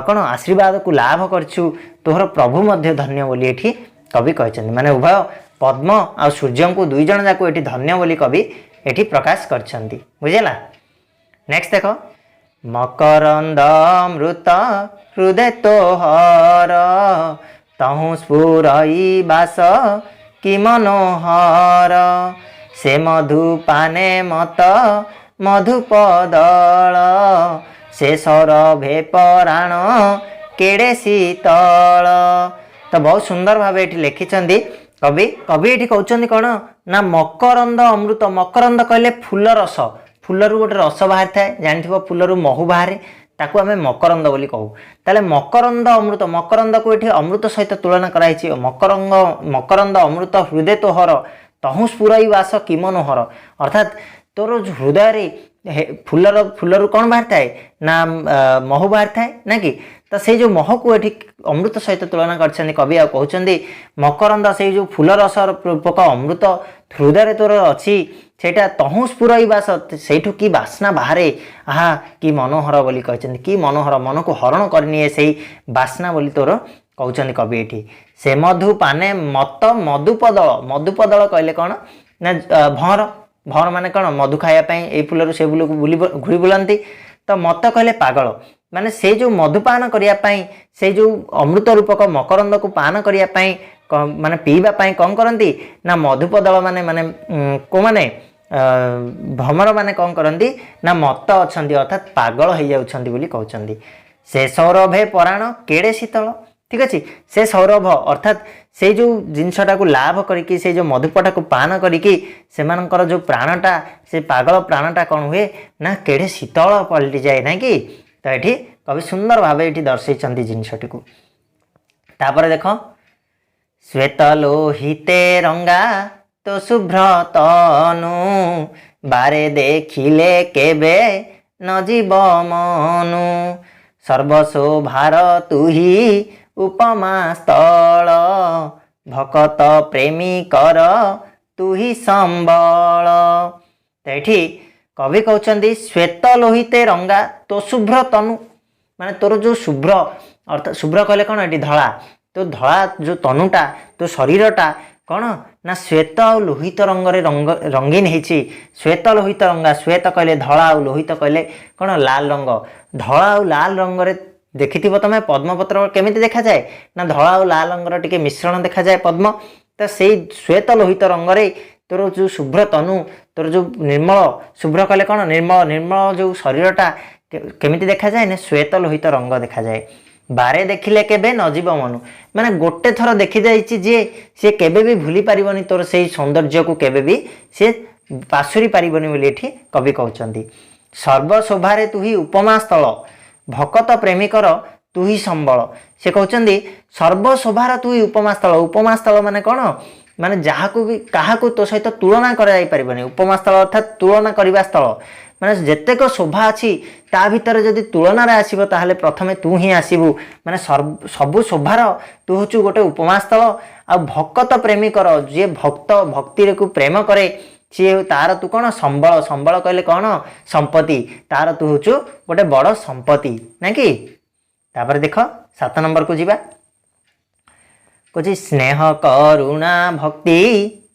କ'ଣ ଆଶୀର୍ବାଦକୁ ଲାଭ କରିଛୁ, ତୋହର ପ୍ରଭୁ ମଧ୍ୟ ଧନ୍ୟ ବୋଲି ଏଠି କବି କହିଛନ୍ତି। ମାନେ ଉଭୟ ପଦ୍ମ ଆଉ ସୂର୍ଯ୍ୟଙ୍କୁ ଦୁଇ ଜଣ ଯାକୁ ଏଠି ଧନ୍ୟ ବୋଲି କବି ଏଠି ପ୍ରକାଶ କରିଛନ୍ତି। ବୁଝିଲା? ନେକ୍ସଟ ଦେଖ। ମକରନ୍ଦ ଅମୃତ ହୃଦୟ ତୋହର, ତହୁଁ ସ୍ଫୁରଇ ବାସ କି ମନୋହର। ସେ ମଧୁ ପାନେ ମତ ମଧୁପଦଳ, ସେ ସୌରଭେ ପରାଣ କେଡ଼େ ଶୀତଳ। ତ ବହୁତ ସୁନ୍ଦର ଭାବେ ଏଠି ଲେଖିଛନ୍ତି କବି। କବି ଏଠି କହୁଛନ୍ତି କ'ଣ ନା ମକରନ୍ଦ ଅମୃତ। ମକରନ୍ଦ କହିଲେ ଫୁଲ ରସ। ଫୁଲରୁ ଗୋଟେ ରସ ବାହାରିଥାଏ, ଜାଣିଥିବ, ଫୁଲରୁ ମହୁ ବାହାରେ, ତାକୁ ଆମେ ମକରନ୍ଦ ବୋଲି କହୁ। ତାହେଲେ ମକରନ୍ଦ ଅମୃତ, ମକରନ୍ଦକୁ ଏଠି ଅମୃତ ସହିତ ତୁଳନା କରାଯାଇଛି। ମକରନ୍ଦ ଅମୃତ ହୃଦୟ ତୋହର, ତହୁଁ ସ୍ଫୁରଇ ବାସ କି ମନୋହର। ଅର୍ଥାତ୍ ତୋର ହୃଦୟରେ ଫୁଲରୁ କ'ଣ ବାହାରିଥାଏ ନା ମହୁ ବାହାରିଥାଏ, ନା କି? ତ ସେଇ ଯେଉଁ ମହୁକୁ ଏଠି ଅମୃତ ସହିତ ତୁଳନା କରିଛନ୍ତି କବି। ଆଉ କହୁଛନ୍ତି ମକରନ୍ଦ, ସେଇ ଯେଉଁ ଫୁଲ ରସ ପୋକ ଅମୃତ ହୃଦୟରେ ତୋର ଅଛି, ସେଇଟା ତହୁଁ ସ୍ଫୁରଇ ବାସ, ସେଇଠୁ କି ବାସ୍ନା ବାହାରେ, ଆହା କି ମନୋହର ବୋଲି କହିଛନ୍ତି। କି ମନୋହର, ମନକୁ ହରଣ କରିନିଏ ସେଇ ବାସ୍ନା ବୋଲି ତୋର କହୁଛନ୍ତି କବି ଏଠି। ସେ ମଧୁ ପାନେ ମତ ମଧୁପଦଳ। ମଧୁପଦଳ କହିଲେ କ'ଣ ନା ଭଅଁର। ଭଅଁର ମାନେ କ'ଣ? ମଧୁ ଖାଇବା ପାଇଁ ଏଇ ଫୁଲରୁ ସେ ଫୁଲକୁ ବୁଲି ଘୁରି ବୁଲନ୍ତି। ତ ମତ କହିଲେ ପାଗଳ। ମାନେ ସେଇ ଯେଉଁ ମଧୁପାନ କରିବା ପାଇଁ, ସେଇ ଯେଉଁ ଅମୃତ ରୂପକ ମକରନ୍ଦକୁ ପାନ କରିବା ପାଇଁ, ମାନେ ପିଇବା ପାଇଁ କ'ଣ କରନ୍ତି ନା ମଧୁପଦଳ ମାନେ, ମାନେ କେଉଁମାନେ, ଭ୍ରମର ମାନେ କ'ଣ କରନ୍ତି ନା ମତ ଅଛନ୍ତି, ଅର୍ଥାତ୍ ପାଗଳ ହେଇଯାଉଛନ୍ତି ବୋଲି କହୁଛନ୍ତି। ସେ ସୌରଭେ ପରାଣ କେଡ଼େ ଶୀତଳ। ଠିକ୍ ଅଛି। ସେ ସୌରଭ ଅର୍ଥାତ୍ ସେଇ ଯେଉଁ ଜିନିଷଟାକୁ ଲାଭ କରିକି, ସେଇ ଯେଉଁ ମଧୁପଟାକୁ ପାନ କରିକି ସେମାନଙ୍କର ଯେଉଁ ପ୍ରାଣଟା, ସେ ପାଗଳ ପ୍ରାଣଟା କ'ଣ ହୁଏ ନା କେଡ଼େ ଶୀତଳ ପଲଟିଯାଏ, ନାଇଁ କି? ତ ଏଠି କବି ସୁନ୍ଦର ଭାବେ ଏଠି ଦର୍ଶେଇଛନ୍ତି ଜିନିଷଟିକୁ। ତାପରେ ଦେଖ। ଶ୍ଵେତ ଲୋହିତେ ରଙ୍ଗା ତୋ ଶୁଭ୍ର ତନୁ, ବାରେ ଦେଖିଲେ କେବେ ନ ଯିବ ମନୁ। ସର୍ବଶୋଭାର ତୁହି ଉପମା ସ୍ଥଳ, ଭକତ ପ୍ରେମିକର ତୁହି ସମ୍ବଳ। ତ ଏଠି କବି କହୁଛନ୍ତି ଶ୍ଵେତ ଲୋହିତେ ରଙ୍ଗା ତୋ ଶୁଭ୍ର ତନୁ, ମାନେ ତୋର ଯେଉଁ ଶୁଭ୍ର, ଅର୍ଥାତ୍ ଶୁଭ୍ର କହିଲେ କ'ଣ ଏଠି ଧଳା, ତୋ ଧଳା ଯେଉଁ ତନୁଟା, ତୋ ଶରୀରଟା କ'ଣ ନା ଶ୍ଵେତ ଆଉ ଲୋହିତ ରଙ୍ଗରେ ରଙ୍ଗ ରଙ୍ଗୀନ ହେଇଛି। ଶ୍ଵେତ ଲୋହିତ ରଙ୍ଗା, ଶ୍ଵେତ କହିଲେ ଧଳା ଆଉ ଲୋହିତ କହିଲେ କ'ଣ ଲାଲ ରଙ୍ଗ। ଧଳା ଆଉ ଲାଲ ରଙ୍ଗରେ ଦେଖିଥିବ ତମେ ପଦ୍ମପତ୍ର କେମିତି ଦେଖାଯାଏ ନା ଧଳା ଆଉ ଲାଲ ରଙ୍ଗର ଟିକେ ମିଶ୍ରଣ ଦେଖାଯାଏ ପଦ୍ମ। ତ ସେଇ ଶ୍ଵେତ ଲୋହିତ ରଙ୍ଗରେ ତୋର ଯେଉଁ ଶୁଭ୍ର ତନୁ, ତୋର ଯେଉଁ ନିର୍ମଳ, ଶୁଭ୍ର କହିଲେ କ'ଣ ନିର୍ମଳ, ନିର୍ମଳ ଯେଉଁ ଶରୀରଟା କେମିତି ଦେଖାଯାଏ ନା ଶ୍ଵେତ ଲୋହିତ ରଙ୍ଗ ଦେଖାଯାଏ। ବାରେ ଦେଖିଲେ କେବେ ନ ଯିବ ମନୁ, ମାନେ ଗୋଟେ ଥର ଦେଖିଯାଇଛି ଯିଏ, ସିଏ କେବେ ବି ଭୁଲି ପାରିବନି, ତୋର ସେଇ ସୌନ୍ଦର୍ଯ୍ୟକୁ କେବେ ବି ସିଏ ପାଶୋରି ପାରିବନି ବୋଲି ଏଠି କବି କହୁଛନ୍ତି। ସର୍ବଶୋଭାରେ ତୁହି ଉପମା ସ୍ଥଳ, ଭକତ ପ୍ରେମିକର ତୁହି ସମ୍ବଳ। ସେ କହୁଛନ୍ତି ସର୍ବଶୋଭାର ତୁହି ଉପମା ସ୍ଥଳ। ଉପମା ସ୍ଥଳ ମାନେ କ'ଣ? ମାନେ ଯାହାକୁ ବି କାହାକୁ ତୋ ସହିତ ତୁଳନା କରାଯାଇପାରିବନି। ଉପମା ସ୍ଥଳ ଅର୍ଥାତ୍ ତୁଳନା କରିବା ସ୍ଥଳ। ମାନେ ଯେତେକ ଶୋଭା ଅଛି ତା ଭିତରେ ଯଦି ତୁଳନାରେ ଆସିବ, ତାହେଲେ ପ୍ରଥମେ ତୁ ହିଁ ଆସିବୁ। ମାନେ ସବୁ ଶୋଭାର ତୁ ହେଉଛୁ ଗୋଟେ ଉପମା ସ୍ଥଳ। ଆଉ ଭକତ ପ୍ରେମିକର, ଯିଏ ଭକ୍ତ ଭକ୍ତିରେକୁ ପ୍ରେମ କରେ, ସିଏ ତାର ତୁ କ'ଣ ସମ୍ବଳ। ସମ୍ବଳ କହିଲେ କ'ଣ? ସମ୍ପତ୍ତି। ତାର ତୁ ହେଉଛୁ ଗୋଟେ ବଡ଼ ସମ୍ପତ୍ତି, ନାଇଁ କି? ତାପରେ ଦେଖ, 7 ନମ୍ବରକୁ ଯିବା। କହୁଛି ସ୍ନେହ କରୁଣା ଭକ୍ତି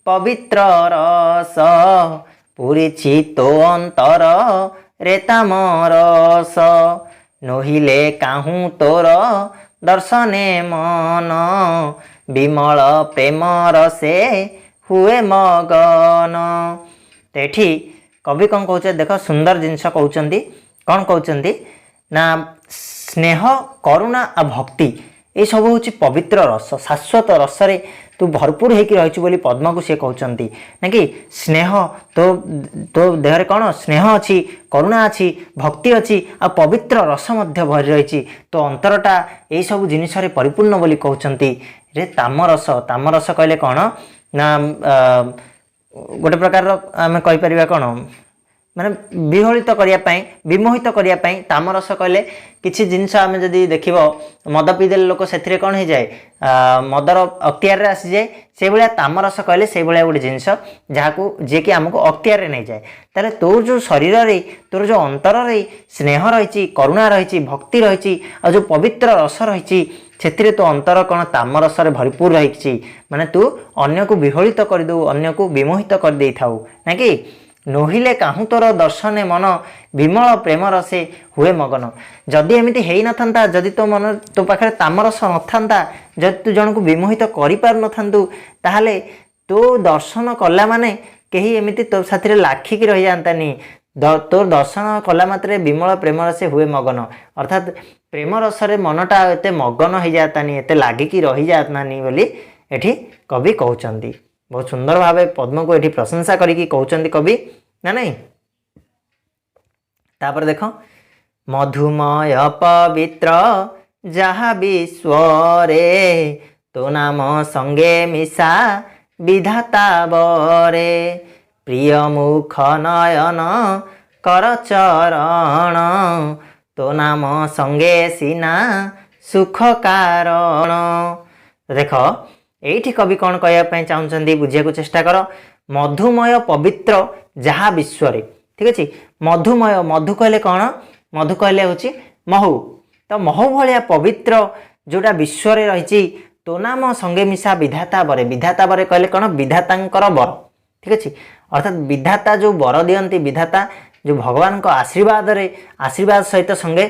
ପବିତ୍ର ରସ, ପୁରିଛି ତୋ ଅନ୍ତର ରେ ତାମ ରସ। ନୋହିଲେ କାହୁଁ ତୋର ଦର୍ଶନେ ମନ ବିମଳ ପ୍ରେମ ରସେ ହୁଏ ମଗନ। ତ ଏଠି କବି କ'ଣ କହୁଛନ୍ତି ଦେଖ, ସୁନ୍ଦର ଜିନିଷ କହୁଛନ୍ତି। କ'ଣ କହୁଛନ୍ତି ନା, ସ୍ନେହ, କରୁଣା ଆଉ ଭକ୍ତି ଏସବୁ ହେଉଛି ପବିତ୍ର ରସ, ଶାଶ୍ୱତ ରସରେ ତୁ ଭରପୁର ହେଇକି ରହିଛୁ ବୋଲି ପଦ୍ମକୁ ସେ କହୁଛନ୍ତି ନାକି। ସ୍ନେହ, ତୋ ତୋ ଦେହରେ କ'ଣ ସ୍ନେହ ଅଛି, କରୁଣା ଅଛି, ଭକ୍ତି ଅଛି ଆଉ ପବିତ୍ର ରସ ମଧ୍ୟ ଭରି ରହିଛି। ତୋ ଅନ୍ତରଟା ଏଇସବୁ ଜିନିଷରେ ପରିପୂର୍ଣ୍ଣ ବୋଲି କହୁଛନ୍ତି। ରେ ତାମରସ, ତାମରସ କହିଲେ କ'ଣ ନା ଗୋଟେ ପ୍ରକାରର ଆମେ କହିପାରିବା କ'ଣ, ମାନେ ବିହଳିତ କରିବା ପାଇଁ, ବିମୋହିତ କରିବା ପାଇଁ। ତାମରସ କହିଲେ କିଛି ଜିନିଷ ଆମେ ଯଦି ଦେଖିବ, ମଦ ପିଇଦେଲେ ଲୋକ ସେଥିରେ କ'ଣ ହେଇଯାଏ? ମଦର ଅକ୍ତିଆରରେ ଆସିଯାଏ। ସେଇଭଳିଆ ତାମରସ କହିଲେ ସେଇଭଳିଆ ଗୋଟେ ଜିନିଷ ଯାହାକୁ ଯିଏକି ଆମକୁ ଅକ୍ତିଆରରେ ନେଇଯାଏ। ତାହେଲେ ତୋର ଯେଉଁ ଶରୀରରେ, ତୋର ଯେଉଁ ଅନ୍ତରରେ ସ୍ନେହ ରହିଛି, କରୁଣା ରହିଛି, ଭକ୍ତି ରହିଛି ଆଉ ଯେଉଁ ପବିତ୍ର ରସ ରହିଛି, ସେଥିରେ ତୋ ଅନ୍ତର କ'ଣ ତାମରସରେ ଭରପୁର ରହିଛି। ମାନେ ତୁ ଅନ୍ୟକୁ ବିହଳିତ କରିଦେଉ, ଅନ୍ୟକୁ ବିମୋହିତ କରିଦେଇଥାଉ ନାକି। ନୋହିଲେ କାହୁଁ ତୋର ଦର୍ଶନେ ମନ ବିମଳ ପ୍ରେମ ରସେ ହୁଏ ମଗନ। ଯଦି ଏମିତି ହେଇନଥାନ୍ତା, ଯଦି ତୋ ମନ ତୋ ପାଖରେ ତାମରସ ନଥାନ୍ତା, ଯଦି ତୁ ଜଣକୁ ବିମୋହିତ କରିପାରୁନଥାନ୍ତୁ, ତାହେଲେ ତୋ ଦର୍ଶନ କଲା ମାନେ କେହି ଏମିତି ତୋ ସାଥିରେ ଲାଖିକି ରହିଯାଆନ୍ତାନି। ତୋ ଦର୍ଶନ କଲା ମାତ୍ରେ ବିମଳ ପ୍ରେମ ରସେ ହୁଏ ମଗନ, ଅର୍ଥାତ୍ ପ୍ରେମ ରସରେ ମନଟା ଏତେ ମଗନ ହେଇଯାଆନ୍ତାନି, ଏତେ ଲାଗିକି ରହିଯାଆନ୍ତାନି ବୋଲି ଏଠି କବି କହୁଛନ୍ତି। ବହୁତ ସୁନ୍ଦର ଭାବେ ପଦ୍ମକୁ ଏଠି ପ୍ରଶଂସା କରିକି କହୁଛନ୍ତି କବି, ନା ନାଇଁ? ତାପରେ ଦେଖ, ମଧୁମୟ ପବିତ୍ର ଯାହା ବିଶ୍ୱରେ ତୋ ନାମ ସଙ୍ଗେ ମିଶା ବିଧାତା ବରେ। ପ୍ରିୟ ମୁଖ ନୟନ କର ଚରଣ ତୋ ନାମ ସଙ୍ଗେ ସିନା ସୁଖ କାରଣ। ଦେଖ, ଏଇଠି କବି କ'ଣ କହିବା ପାଇଁ ଚାହୁଁଛନ୍ତି ବୁଝିବାକୁ ଚେଷ୍ଟା କର। ମଧୁମୟ ପବିତ୍ର ଯାହା ବିଶ୍ୱରେ, ଠିକ ଅଛି। ମଧୁମୟ, ମଧୁ କହିଲେ କ'ଣ? ମଧୁ କହିଲେ ହେଉଛି ମହୁ। ତ ମହୁ ଭଳିଆ ପବିତ୍ର ଯେଉଁଟା ବିଶ୍ୱରେ ରହିଛି, ତୋ ନାମ ସଙ୍ଗେ ମିଶା ବିଧାତା ବରେ। ବିଧାତା ବରେ କହିଲେ କ'ଣ? ବିଧାତାଙ୍କର ବର, ଠିକ ଅଛି। ଅର୍ଥାତ୍ ବିଧାତା ଯେଉଁ ବର ଦିଅନ୍ତି, ବିଧାତା ଯେଉଁ ଭଗବାନଙ୍କ ଆଶୀର୍ବାଦରେ, ଆଶୀର୍ବାଦ ସହିତ ସଙ୍ଗେ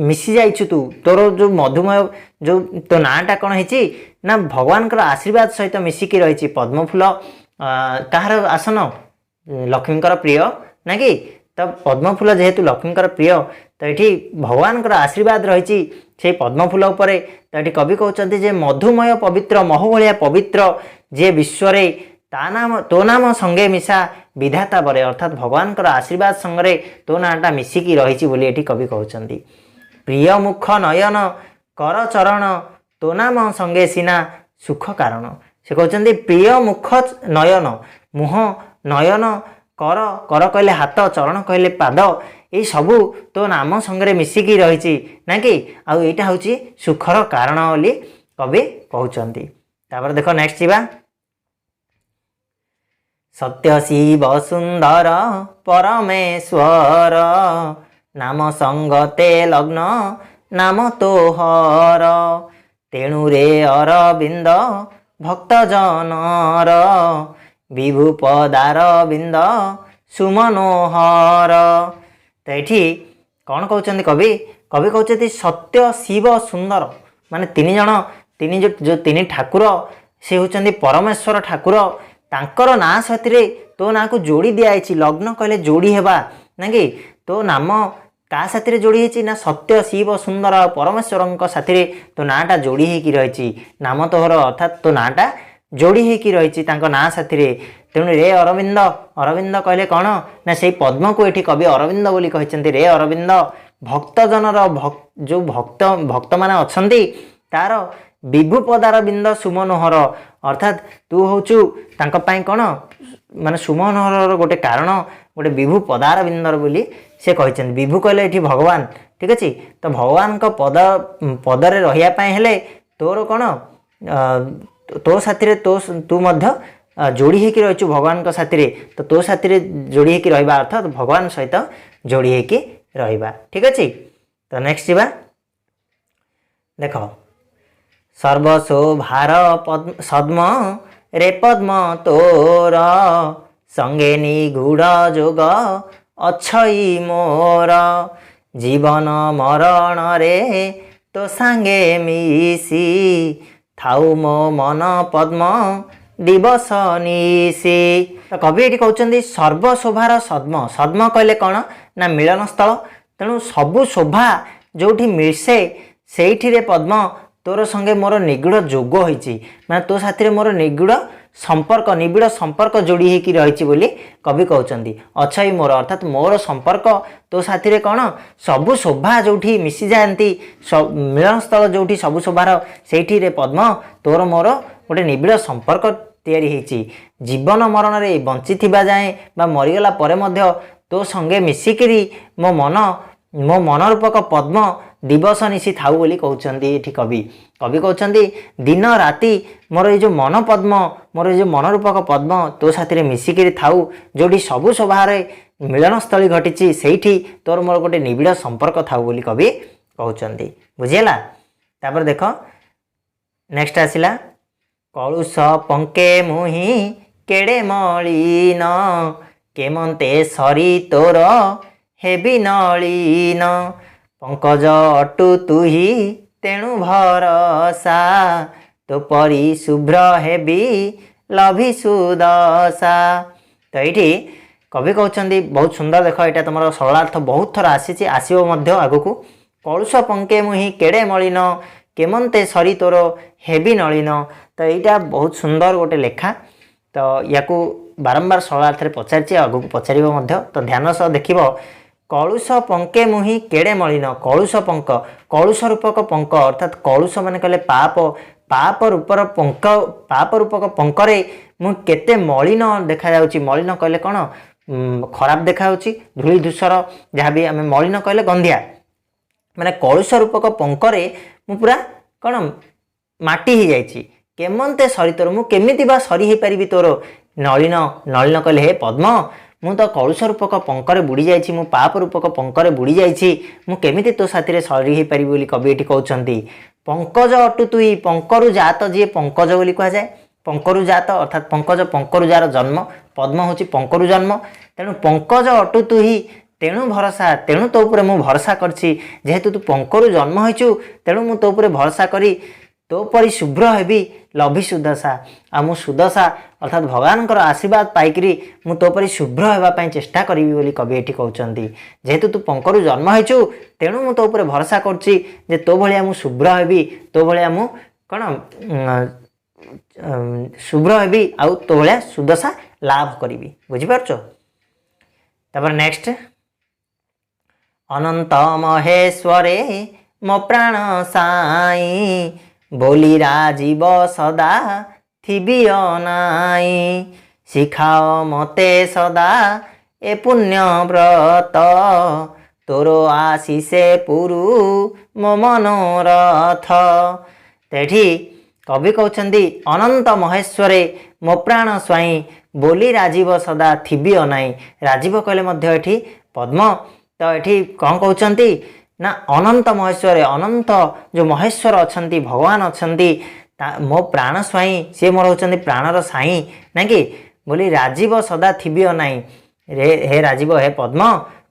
ମିଶି ଯାଇଛୁ ତୁ। ତୋର ଯେଉଁ ମଧୁମୟ ଯେଉଁ ତୋ ନାଁଟା କ'ଣ ହେଇଛି ନା ଭଗବାନଙ୍କର ଆଶୀର୍ବାଦ ସହିତ ମିଶିକି ରହିଛି। ପଦ୍ମଫୁଲ କାହାର ଆସନ? ଲକ୍ଷ୍ମୀଙ୍କର ପ୍ରିୟ ନା କି? ତ ପଦ୍ମଫୁଲ ଯେହେତୁ ଲକ୍ଷ୍ମୀଙ୍କର ପ୍ରିୟ, ତ ଏଠି ଭଗବାନଙ୍କର ଆଶୀର୍ବାଦ ରହିଛି ସେଇ ପଦ୍ମଫୁଲ ଉପରେ। ତ ଏଠି କବି କହୁଛନ୍ତି ଯେ ମଧୁମୟ ପବିତ୍ର, ମହୁ ଭଳିଆ ପବିତ୍ର ଯିଏ ବିଶ୍ୱରେ, ତା ନାମ, ତୋ ନାମ ସଙ୍ଗେ ମିଶା ବିଧାତା ବରେ, ଅର୍ଥାତ୍ ଭଗବାନଙ୍କର ଆଶୀର୍ବାଦ ସଙ୍ଗରେ ତୋ ନାଁଟା ମିଶିକି ରହିଛି ବୋଲି ଏଠି କବି କହୁଛନ୍ତି। ପ୍ରିୟ ମୁଖ ନୟନ କର ଚରଣ ତୋ ନାମ ସଙ୍ଗେ ସିନା ସୁଖ କାରଣ। ସେ କହୁଛନ୍ତି ପ୍ରିୟ ମୁଖ ନୟନ, ମୁହଁ, ନୟନ, କର, କର କହିଲେ ହାତ, ଚରଣ କହିଲେ ପାଦ, ଏଇ ସବୁ ତୋ ନାମ ସଙ୍ଗରେ ମିଶିକି ରହିଛି ନା କି, ଆଉ ଏଇଟା ହେଉଛି ସୁଖର କାରଣ ବୋଲି କବି କହୁଛନ୍ତି। ତାପରେ ଦେଖ, ନେକ୍ସଟ ଯିବା। ସତ୍ୟ ଶିବ ସୁନ୍ଦର ପରମେଶ୍ୱର ନାମ ସଙ୍ଗତେ ଲଗ୍ନ ନାମ ତୋହର। ତେଣୁ ରେ ଅରବିନ୍ଦ ଭକ୍ତ ଜନର ବିଭୁ ପଦାରବିନ୍ଦ ସୁମନୋହର। ତ ଏଠି କ'ଣ କହୁଛନ୍ତି କବି? କବି କହୁଛନ୍ତି ସତ୍ୟ ଶିବ ସୁନ୍ଦର, ମାନେ ତିନି ଜଣ, ତିନି ଯେଉଁ ତିନି ଠାକୁର, ସେ ହେଉଛନ୍ତି ପରମେଶ୍ୱର ଠାକୁର। ତାଙ୍କର ନାଁ ସାଥିରେ ତୋ ନାଁକୁ ଯୋଡ଼ି ଦିଆଯାଇଛି। ଲଗ୍ନ କହିଲେ ଯୋଡ଼ି ହେବା ନା କି? ତୋ ନାମ କାହା ସାଥିରେ ଯୋଡ଼ି ହେଇଛି ନା ସତ୍ୟ ଶିବ ସୁନ୍ଦର ଆଉ ପରମେଶ୍ୱରଙ୍କ ସାଥିରେ ତୋ ନାଁଟା ଯୋଡ଼ି ହେଇକି ରହିଛି। ନାମ ତୋହର, ଅର୍ଥାତ୍ ତୋ ନାଁଟା ଯୋଡ଼ି ହେଇକି ରହିଛି ତାଙ୍କ ନାଁ ସାଥିରେ। ତେଣୁ ରେ ଅରବିନ୍ଦ, ଅରବିନ୍ଦ କହିଲେ କ'ଣ ନା ସେଇ ପଦ୍ମକୁ ଏଠି କବି ଅରବିନ୍ଦ ବୋଲି କହିଛନ୍ତି। ରେ ଅରବିନ୍ଦ ଭକ୍ତଜନର, ଯେଉଁ ଭକ୍ତମାନେ ଅଛନ୍ତି ତାର ବିଭୁ ପଦାରବିନ୍ଦ ସୁମନୋହର, ଅର୍ଥାତ୍ ତୁ ହେଉଛୁ ତାଙ୍କ ପାଇଁ କ'ଣ ମାନେ ସୁମନୋହରର ଗୋଟେ କାରଣ, ଗୋଟେ ବିଭୁ ପଦାରବିନ୍ଦର ବୋଲି ସେ କହିଛନ୍ତି। ବିଭୁ କହିଲେ ଏଠି ଭଗବାନ, ଠିକ ଅଛି। ତ ଭଗବାନଙ୍କ ପଦରେ ରହିବା ପାଇଁ ହେଲେ ତୋର କ'ଣ ତୋ ସାଥିରେ ତୁ ମଧ୍ୟ ଯୋଡ଼ି ହେଇକି ରହିଛୁ ଭଗବାନଙ୍କ ସାଥିରେ। ତ ତୋ ସାଥିରେ ଯୋଡ଼ି ହେଇକି ରହିବା ଅର୍ଥାତ୍ ଭଗବାନ ସହିତ ଯୋଡ଼ି ହେଇକି ରହିବା, ଠିକ ଅଛି। ତ ନେକ୍ସଟ ଯିବା। ଦେଖ, ସର୍ବଶୋଭାର ପଦ୍ମ ସଦ୍ମ ରେ ପଦ୍ମ ତୋର ସଙ୍ଗେ ନିଗୂଢ଼ ଯୋଗ ଅଛଇ ମୋର। ଜୀବନ ମରଣରେ ତୋ ସାଙ୍ଗେ ମିଶି ଥାଉ ମୋ ମନ ପଦ୍ମ ଦିବସ ନିଶି। ତ କବି ଏଠି କହୁଛନ୍ତି ସର୍ବଶୋଭାର ସଦ୍ମ। ସଦ୍ମ କହିଲେ କ'ଣ ନା ମିଳନ ସ୍ଥଳ। ତେଣୁ ସବୁ ଶୋଭା ଯେଉଁଠି ମିଶେ ସେଇଠିରେ ପଦ୍ମ ତୋର ସଙ୍ଗେ ମୋର ନିବିଡ଼ ଯୋଗ ହୋଇଛି, ମାନେ ତୋ ସାଥିରେ ମୋର ନିବିଡ଼ ସମ୍ପର୍କ, ନିବିଡ଼ ସମ୍ପର୍କ ଯୋଡ଼ି ହେଇକି ରହିଛି ବୋଲି କବି କହୁଛନ୍ତି। ଅଛଇ ମୋର ଅର୍ଥାତ୍ ମୋର ସମ୍ପର୍କ ତୋ ସାଥିରେ କ'ଣ ସବୁ ଶୋଭା ଯେଉଁଠି ମିଶିଯାଆନ୍ତି, ମିଳନସ୍ଥଳ ଯେଉଁଠି ସବୁ ଶୋଭାର, ସେଇଠିରେ ପଦ୍ମ ତୋର ମୋର ଗୋଟେ ନିବିଡ଼ ସମ୍ପର୍କ ତିଆରି ହେଇଛି। ଜୀବନ ମରଣରେ ବଞ୍ଚିଥିବା ଯାଏଁ ବା ମରିଗଲା ପରେ ମଧ୍ୟ ତୋ ସଙ୍ଗେ ମିଶିକିରି ମୋ ମନ, ମୋ ମନ ରୂପକ ପଦ୍ମ ଦିବସ ନିଶି ଥାଉ ବୋଲି କହୁଛନ୍ତି ଏଠି କବି। କବି କହୁଛନ୍ତି ଦିନ ରାତି ମୋର ଏଇ ଯେଉଁ ମନ ପଦ୍ମ, ମୋର ଏଇ ଯେଉଁ ମନ ରୂପକ ପଦ୍ମ ତୋ ସାଥିରେ ମିଶିକିରି ଥାଉ। ଯେଉଁଠି ସବୁ ଶୋଭାରେ ମିଳନସ୍ଥଳୀ ଘଟିଛି ସେଇଠି ତୋର ମୋର ଗୋଟେ ନିବିଡ଼ ସମ୍ପର୍କ ଥାଉ ବୋଲି କବି କହୁଛନ୍ତି। ବୁଝିହେଲା? ତାପରେ ଦେଖ ନେକ୍ସଟ ଆସିଲା କଳୁଷ ପଙ୍କେ ମୁହିଁ କେଡ଼େ ମଳିନ, କେମନ୍ତେ ସରି ତୋର ହେବି ନଳିନ, ପଙ୍କଜ ଅଟୁ ତୁହି ତେଣୁ ଭରସା, ତୋ ପରି ଶୁଭ୍ର ହେବି ଲଭି ସୁଦଶା। ତ ଏଇଠି କବି କହୁଛନ୍ତି ବହୁତ ସୁନ୍ଦର। ଦେଖ ଏଇଟା ତୁମର ସରଳାର୍ଥ ବହୁତ ଥର ଆସିଛି, ଆସିବ ମଧ୍ୟ ଆଗକୁ। କଳୁଷ ପଙ୍କେ ମୁହିଁ କେଡ଼େ ମଳିନ, କେମନ୍ତେ ସରି ତୋର ହେବି ନଳିନ। ତ ଏଇଟା ବହୁତ ସୁନ୍ଦର ଗୋଟେ ଲେଖା। ତ ୟାକୁ ବାରମ୍ବାର ସରଳାର୍ଥରେ ପଚାରିଛି, ଆଗକୁ ପଚାରିବ ମଧ୍ୟ। ତ ଧ୍ୟାନ ସହ ଦେଖିବ। କଳୁଷ ପଙ୍କେ ମୁହିଁ କେଡ଼େ ମଳିନ, କଳୁଷ ପଙ୍କ, କଳୁଷ ରୂପକ ପଙ୍କ ଅର୍ଥାତ୍ କଳୁଷ ମାନେ କହିଲେ ପାପ, ପାପ ରୂପର ପଙ୍କ, ପାପ ରୂପକ ପଙ୍କରେ ମୁଁ କେତେ ମଳିନ ଦେଖାଯାଉଛି। ମଳିନ କହିଲେ କ'ଣ? ଖରାପ ଦେଖାଯାଉଛି, ଧୂଳି ଧୂସର ଯାହା ବି ଆମେ ମଳିନ କହିଲେ ଗନ୍ଧିଆ, ମାନେ କଳୁଷ ରୂପକ ପଙ୍କରେ ମୁଁ ପୁରା କ'ଣ ମାଟି ହେଇଯାଇଛି। କେମନ୍ତେ ସରି ତୋର, ମୁଁ କେମିତି ବା ସରି ହେଇପାରିବି ତୋର ନଳିନ। ନଳିନ କହିଲେ ହେ ପଦ୍ମ, ମୁଁ ତ କଳୁଷ ରୂପକ ପଙ୍କରେ ବୁଡ଼ି ଯାଇଛି, ମୁଁ ପାପ ରୂପକ ପଙ୍କରେ ବୁଡ଼ି ଯାଇଛି, ମୁଁ କେମିତି ତୋ ସାଥିରେ ସରି ହେଇପାରିବି ବୋଲି କବି ଏଠି କହୁଛନ୍ତି। ପଙ୍କଜ ଅଟୁ ତୁଇ, ପଙ୍କରୁ ଜାତ ଯିଏ ପଙ୍କଜ ବୋଲି କୁହାଯାଏ, ପଙ୍କରୁ ଜାତ ଅର୍ଥାତ୍ ପଙ୍କଜ ପଙ୍କରୁ ଯାର ଜନ୍ମ, ପଦ୍ମ ହେଉଛି ପଙ୍କରୁ ଜନ୍ମ। ତେଣୁ ପଙ୍କଜ ଅଟୁ ତୁହି ତେଣୁ ଭରସା, ତେଣୁ ତୋ ଉପରେ ମୁଁ ଭରସା କରିଛି। ଯେହେତୁ ତୁ ପଙ୍କରୁ ଜନ୍ମ ହୋଇଛୁ ତେଣୁ ମୁଁ ତୋ ଉପରେ ଭରସା କରି ତୋ ପରି ଶୁଭ୍ର ହେବି ଲଭି ସୁଦଶା। ଆଉ ମୁଁ ସୁଦଶା ଅର୍ଥାତ୍ ଭଗବାନଙ୍କର ଆଶୀର୍ବାଦ ପାଇକରି ମୁଁ ତୋ ପରି ଶୁଭ୍ର ହେବା ପାଇଁ ଚେଷ୍ଟା କରିବି ବୋଲି କବି ଏଠି କହୁଛନ୍ତି। ଯେହେତୁ ତୁ ପଙ୍କରୁ ଜନ୍ମ ହୋଇଛୁ ତେଣୁ ମୁଁ ତୋ ଉପରେ ଭରସା କରୁଛି ଯେ ତୋ ଭଳିଆ ମୁଁ ଶୁଭ୍ର ହେବି, ତୋ ଭଳିଆ ମୁଁ କ'ଣ ଶୁଭ୍ର ହେବି ଆଉ ତୋ ଭଳିଆ ସୁଦଶା ଲାଭ କରିବି। ବୁଝିପାରୁଛ? ତାପରେ ନେକ୍ସଟ, ଅନନ୍ତ ମହେଶ୍ୱରେ ମୋ ପ୍ରାଣ ସାଇଁ, ବୋଲି ରାଜୀବ ସଦା ଥିବି ଅନାଇ, ଶିଖାଅ ମତେ ସଦା ଏ ପୁଣ୍ୟ ବ୍ରତ, ତୋର ଆଶିଷେ ପୁରୁ ମୋ ମନୋରଥ। ତ ଏଠି କବି କହୁଛନ୍ତି ଅନନ୍ତ ମହେଶ୍ୱରେ ମୋ ପ୍ରାଣ ସ୍ୱାଇଁ, ବୋଲି ରାଜୀବ ସଦା ଥିବି ଅନାଇ। ରାଜୀବ କହିଲେ ମଧ୍ୟ ଏଠି ପଦ୍ମ। ତ ଏଠି କ'ଣ କହୁଛନ୍ତି ନା ଅନନ୍ତ ମହେଶ୍ୱରେ, ଅନନ୍ତ ଯେଉଁ ମହେଶ୍ୱର ଅଛନ୍ତି, ଭଗବାନ ଅଛନ୍ତି, ତା ମୋ ପ୍ରାଣ ସ୍ୱାଇଁ, ସିଏ ମୋର ହେଉଛନ୍ତି ପ୍ରାଣର ସାଇଁ ନାଇଁ କି, ବୋଲି ରାଜୀବ ସଦା ଥିବି ଅନାଇ। ରେ ହେ ରାଜୀବ, ହେ ପଦ୍ମ,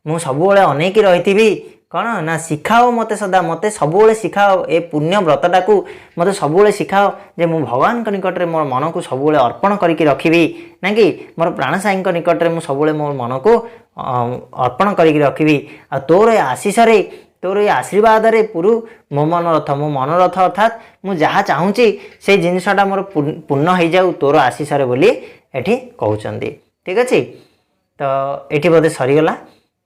ମୁଁ ସବୁବେଳେ ଅନେଇକି ରହିଥିବି। କ'ଣ ନା ଶିଖାଅ ମୋତେ ସଦା, ମୋତେ ସବୁବେଳେ ଶିଖାଅ ଏ ପୁଣ୍ୟ ବ୍ରତଟାକୁ, ମୋତେ ସବୁବେଳେ ଶିଖାଅ ଯେ ମୁଁ ଭଗବାନଙ୍କ ନିକଟରେ ମୋର ମନକୁ ସବୁବେଳେ ଅର୍ପଣ କରିକି ରଖିବି ନାଇଁ କି, ମୋର ପ୍ରାଣସାଇଙ୍କ ନିକଟରେ ମୁଁ ସବୁବେଳେ ମୋ ମନକୁ ଅର୍ପଣ କରିକି ରଖିବି। ଆଉ ତୋର ଏ ଆଶିଷରେ, ତୋର ଏ ଆଶୀର୍ବାଦରେ ପୁରୁ ମୋ ମନୋରଥ। ମୋ ମନୋରଥ ଅର୍ଥାତ୍ ମୁଁ ଯାହା ଚାହୁଁଛି ସେଇ ଜିନିଷଟା ମୋର ପୂର୍ଣ୍ଣ ହେଇଯାଉ ତୋର ଆଶିଷରେ ବୋଲି ଏଠି କହୁଛନ୍ତି। ଠିକ୍ ଅଛି? ତ ଏଠି ବୋଧେ ସରିଗଲା।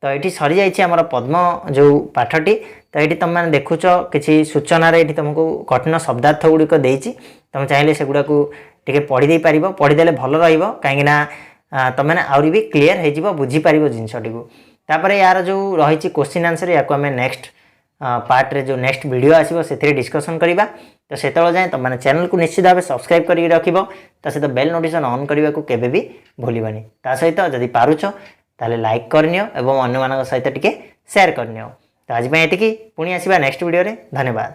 ତ ଏଠି ସରିଯାଇଛି ଆମର ପଦ୍ମ ଯେଉଁ ପାଠଟି। ତ ଏଠି ତୁମେମାନେ ଦେଖୁଛ କିଛି ସୂଚନାରେ ଏଠି ତୁମକୁ କଠିନ ଶବ୍ଦାର୍ଥ ଗୁଡ଼ିକ ଦେଇଛି। ତୁମେ ଚାହିଁଲେ ସେଗୁଡ଼ାକୁ ଟିକେ ପଢ଼ି ଦେଇପାରିବ, ପଢ଼ିଦେଲେ ଭଲ ରହିବ, କାହିଁକିନା ତୁମେମାନେ ଆହୁରି ବି କ୍ଲିଅର୍ ହେଇଯିବ, ବୁଝିପାରିବ ଜିନିଷଟିକୁ। ତାପରେ ୟାର ଯେଉଁ ରହିଛି କୋଶ୍ଚିନ୍ ଆନ୍ସର୍, ୟାକୁ ଆମେ ନେକ୍ସଟ ପାର୍ଟରେ ଯେଉଁ ନେକ୍ସଟ ଭିଡ଼ିଓ ଆସିବ ସେଥିରେ ଡିସ୍କସନ୍ କରିବା। ତ ସେତେବେଳେ ଯାଏଁ ତୁମେମାନେ ଚ୍ୟାନେଲକୁ ନିଶ୍ଚିତ ଭାବେ ସବସ୍କ୍ରାଇବ୍ କରିକି ରଖିବ, ତା ସହିତ ବେଲ୍ ନୋଟିଫିକେସନ୍ ଅନ୍ କରିବାକୁ କେବେ ବି ଭୁଲିବନି। ତା ସହିତ ଯଦି ପାରୁଛ ତାହେଲେ ଲାଇକ୍ କରିନିଅ ଏବଂ ଅନ୍ୟମାନଙ୍କ ସହିତ ଟିକେ ସେୟାର କରିନିଅ। ତ ଆଜି ପାଇଁ ଏତିକି, ପୁଣି ଆସିବା ନେକ୍ସଟ ଭିଡ଼ିଓରେ। ଧନ୍ୟବାଦ।